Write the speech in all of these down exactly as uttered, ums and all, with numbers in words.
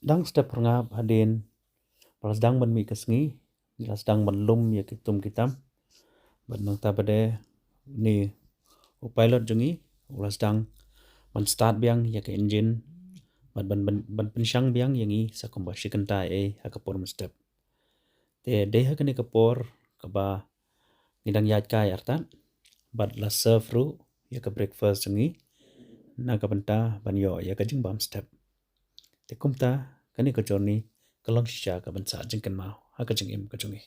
Dang step pyrngap hadien ba la sdang ban mih ka sngi, la sdang ban lum ïa ki tum ki tam. Bad nangta pat de une u pilot jong ngi u la sdang ban start biang ïa ka engine bad ban, ban, ban pynshang biang ïa ngi sa kumba shi kynta ei ha ka por mynstep. Te dei ha kane ka por kaba ngi dang ïaid kai artat bad la serve ruh ïa ka breakfast jong ngi na ka bynta ban ïoh ïa ka jingbam step. Te kumta kane ka journey ka long shisha ka ban sah jingkynmaw ha ka jingim ka jong ngi.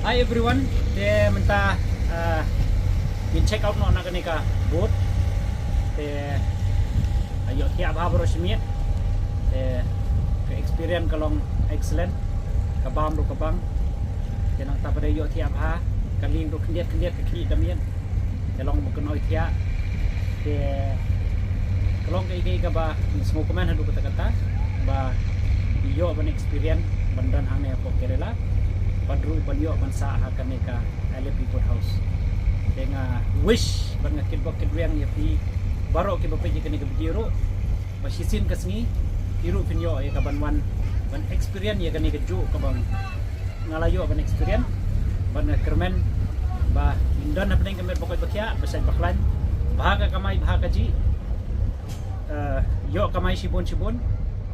Hi everyone, te mynta, uh, ngin check out noh na kane ka boat. Te, uh, ïoh thiah bha baroh shi miet. Te ka experience ka long excellent. Ka bam ruh ka bang. Te nangta pat de ïoh thiah bha, ka lieng ruh khyndiat khyndiat ka khlieh da miet. Te long ba kynnoh thiah. Te ka long kaei kaei kaba ngi sngewkmen haduh katta katta ba ïoh ban experience ban don hangne hapoh Kerala. Bad ruh ban ïoh ban sah ha kane ka L A P Boat House. Te nga wish bad nga kitbok kitrwiang ïa phi baroh kiba peit ïa kane ka video ruh ba shisien ka sngi phi ruh phin ïoh ïa ka ban wan ban experience ïa kane kajuh kaba nga la ïoh ban experience. Bad nga kyrmen ba ngin don hapdeng ka met ba koit ba khiah, ba shait ba khlaiñ, bha ka kamai bha ka jih. Eh, ïoh kamai shibun shibun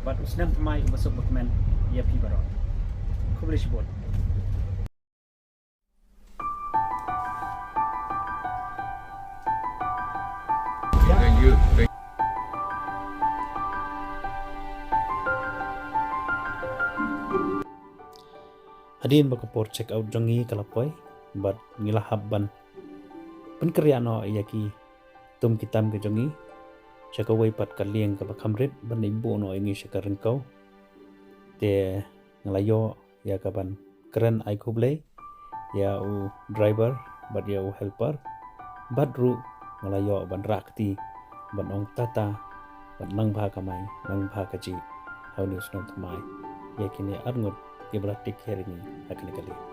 bad u snem thymmai uba suk ba kmen ïa phi baroh. Khublei shibun. Thank you. Thank Hadien ba ka por check out jong ngi ka la poi bad ngi la hap ban pynkynriah noh ïa ki tum ki tam ki jong ngi sha kawei pat ka lieng kaba kham rit ban ïa buh noh ïa ngi sha ka ryngkew. Te nga la ïoh ïa ka ban kren ai khublei ïa u driver bad ïa u helper. Bad ruh nga la ïoh ban rah kti ban ong tata bad nang bha kamai nang bha ka jih ha une u snem thymmai ïa kine arngut kiba la take care ïa ngi ha kane ka lieng.